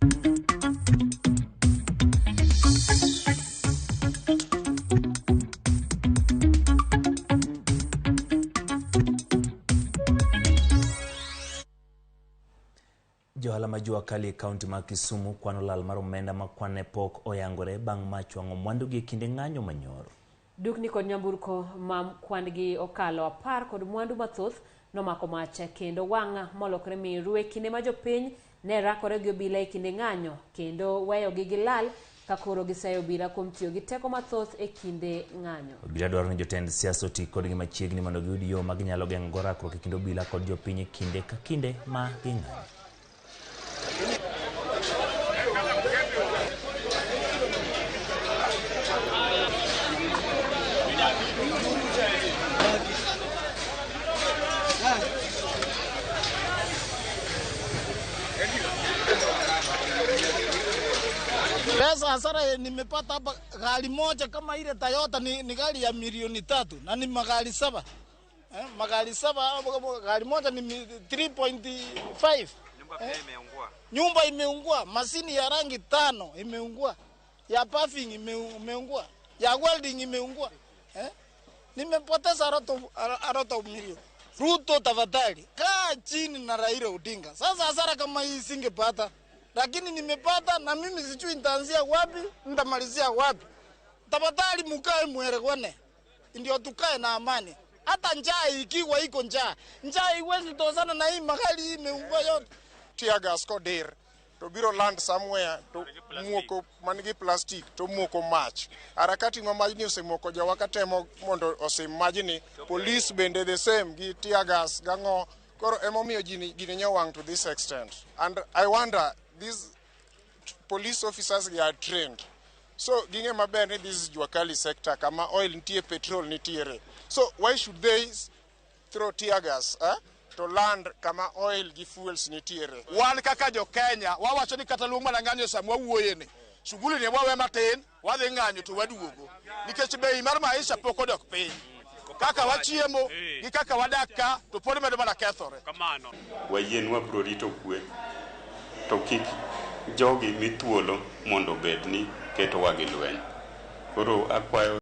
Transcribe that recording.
Johala ma jua kali e kaunti ma Kisumu kwano lal mar omenda ma kwan ne pok oyangore bang' mach wang'o mwandugi e kinde ng'anyo manyoro. Dukni kod nyamburko ma kwan-gi okalo 10 kod mwandu mathoth nomako mach kendo wang' molokore miru e kinde ma jopiny ne rakore gi obila e kinde ng'anyo kendo weyogi gi lal ka koro giseyo obila kuom tiyo gi teko mathoth e kinde ng'anyo. Obila dwaro ni jotend siasa oti kodgi machiegni mondo giyud yo ma ginyalo geng'o rakruok e kind obila kod jopiny e kinde ka kinde ma ging'anyo. Pesa hasara nimepata hapa, gari moja kama ile Toyota ni gari ya milioni 3 na ni magari 7. Magari 7, gari moja ni 3.5. Nyumba pia imeungua. Nyumba imeungua, mashini ya rangi 5 imeungua, ya paving imeungua, ya welding imeungua. Nimepoteza a lot of million. Ruto tafadhali, kaa chini na Raila Odinga. Sasa hasara kama hii singepata, lakini nimepata na mimi sijui nitaanzia wapi, nitamalizia wapi. Tafadhali mukae muelewane, ndio tukae na amani. Hata njaa ikiwa iko njaa, njaa iwezi tosana na hii magari hii imeungua yote. Tear gas kodir to biro land somewhere to muoko man gi plastic to muoko mach. Harakati ma majni osemoko jowa katemo mondo osim majni, police bende the same gi tear gas gang'o. Koro emomiyo gini nyowang' to this extent. And I wonder, these police officers, they are trained. So ging'e maber ni this is Jua Kali sector kama oil nitie, petrol nitiere. So why should they throw tear gas to land kama oil gi fuels nitiere? Wan kaka jo Kenya wawacho ni kata luong mana ng'anyo sama wawuoye ni shughuli ni wawe matin, wadhi ng'anyo to waduogo nikech bei mar maisha pok odok piny, kaka wachiemo gi kaka wadak ka to pod medo mana kethore. Wayie ni wabiro rito kwe to kik jogi mi thuolo mondo obed ni ketowa gi lweny. Koro akwayo